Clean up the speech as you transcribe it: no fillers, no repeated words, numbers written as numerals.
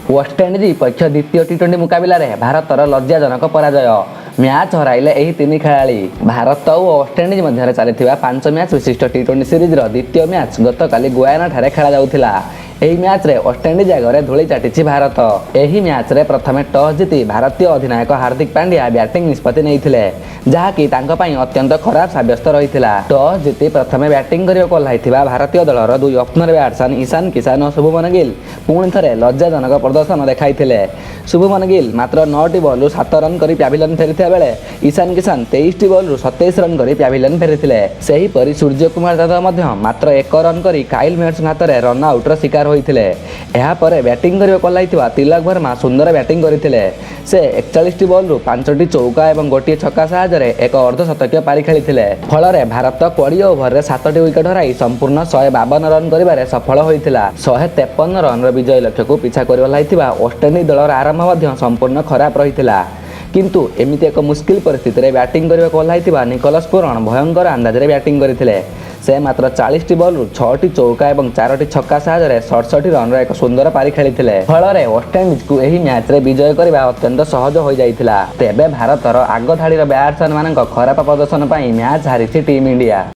West Indies ବିପକ୍ଷ ଦ୍ୱିତୀୟ ଟି-20 ମୁକାବିଲାରେ ଭାରତର ଲଜ୍ଜାଜନକ ପରାଜୟ। ମ୍ୟାଚ୍ ହରାଇଲେ ଏହି ତିନି ଖେଳାଳି। ଭାରତ ଓ ୱେଷ୍ଟଇଣ୍ଡିଜ୍ ମଧ୍ୟରେ ଚାଲିଥିବା 5 ମ୍ୟାଚ୍ ବିଶିଷ୍ଟ ଟି-20 ସିରିଜ୍ର ଦ୍ୱିତୀୟ ମ୍ୟାଚ୍ ଗତକାଲି ଗୁୟାନାଠାରେ ଖେଳାଯାଉଥିଲା। ଏହି ମ୍ୟାଚ୍ରେ ୱେଷ୍ଟଇଣ୍ଡିଜ୍ ଆଗରେ ଧୂଳି ଚାଟିଛି ଭାରତ। ଏହି ମ୍ୟାଚ୍ରେ ପ୍ରଥମେ ଟସ୍ ଜିତି ଭାରତୀୟ ଅଧିନାୟକ ହାର୍ଦ୍ଦିକ ପାଣ୍ଡ୍ୟା ବ୍ୟାଟିଂ ନିଷ୍ପତ୍ତି ନେଇଥିଲେ, ଯାହାକି ତାଙ୍କ ପାଇଁ ଅତ୍ୟନ୍ତ ଖରାପ ସାବ୍ୟସ୍ତ ରହିଥିଲା। ଟସ୍ ଜିତି ପ୍ରଥମେ ବ୍ୟାଟିଂ କରିବାକୁ ଓହ୍ଲାଇଥିବା ଭାରତୀୟ ଦଳର ଦୁଇ ଓପନର ବ୍ୟାଟ୍ସମ୍ୟାନ୍ ଇଶାନ କିଷାନ ଓ ଶୁଭମନ ଗିଲ୍ ପୁଣି ଥରେ ଲଜ୍ଜାଜନକ ପ୍ରଦର୍ଶନ ଦେଖାଇଥିଲେ। ଶୁଭମନ ଗିଲ୍ ମାତ୍ର 9ଟି ବଲ୍ରୁ 7 ରନ୍ କରି ପ୍ୟାଭିଲିୟନ ଫେରିଥିବା ବେଳେ ଇଶାନ କିଷାନ 23ଟି ବଲ୍ରୁ 27 ରନ୍ କରି ପ୍ୟାଭିଲିୟନ ଫେରିଥିଲେ। ସେହିପରି ସୂର୍ଯ୍ୟକୁମାର ଯାଦବ ମଧ୍ୟ ମାତ୍ର 1 ରନ୍ କରି କାଇଲ୍ ମେୟର୍ସଙ୍କ ହାତରେ ରନ୍ ଆଉଟ୍ର ଶିକାର ହୋଇଥିଲେ। ଏହାପରେ ବ୍ୟାଟିଂ କରିବାକୁ ଓହ୍ଲାଇଥିବା ତିଲକ ବର୍ମା ସୁନ୍ଦର ବ୍ୟାଟିଂ କରିଥିଲେ। ସେ 41ଟି ବଲ୍ରୁ 5ଟି ଚୌକା ଏବଂ ଗୋଟିଏ ଛକା ସାହାଯ୍ୟରେ ଏକ ଅର୍ଦ୍ଧଶତକୀୟ ପାରି ଖେଳିଥିଲେ। ଫଳରେ ଭାରତ 20 ଓଭରରେ 7ଟି ୱିକେଟ୍ ହରାଇ ସମ୍ପୂର୍ଣ୍ଣ 152 ରନ୍ କରିବାରେ ସଫଳ ହୋଇଥିଲା। 153 ରନ୍ର ବିଜୟ ଲକ୍ଷ୍ୟକୁ ପିଛା କରି ଓହ୍ଲାଇଥିବା ୱେଷ୍ଟଇଣ୍ଡିଜ୍ ଦଳର ଆରମ୍ଭ ମଧ୍ୟ ସମ୍ପୂର୍ଣ୍ଣ ଖରାପ ରହିଥିଲା। କିନ୍ତୁ ଏମିତି ଏକ ମୁସ୍କିଲ ପରିସ୍ଥିତିରେ ବ୍ୟାଟିଂ କରିବାକୁ ଓହ୍ଲାଇଥିବା ନିକୋଲସ୍ ପୁରନ୍ ଭୟଙ୍କର ଅନ୍ଦାଜରେ ବ୍ୟାଟିଂ କରିଥିଲେ। ସେ ମାତ୍ର 40ଟି ବଲ୍ରୁ 6ଟି ଚୌକା ଏବଂ 4ଟି ଛକା ସାହାଯ୍ୟରେ 67 ରନ୍ର ଏକ ସୁନ୍ଦର ପାରି ଖେଳିଥିଲେ। ଫଳରେ ୱେଷ୍ଟଇଣ୍ଡିଜ୍କୁ ଏହି ମ୍ୟାଚ୍ରେ ବିଜୟ କରିବା ଅତ୍ୟନ୍ତ ସହଜ ହୋଇଯାଇଥିଲା। ତେବେ ଭାରତର ଆଗଧାଡ଼ିର ବ୍ୟାଟ୍ସମ୍ୟାନ୍ମାନଙ୍କ ଖରାପ ପ୍ରଦର୍ଶନ ପାଇଁ ମ୍ୟାଚ୍ ହାରିଛି ଟିମ୍ ଇଣ୍ଡିଆ।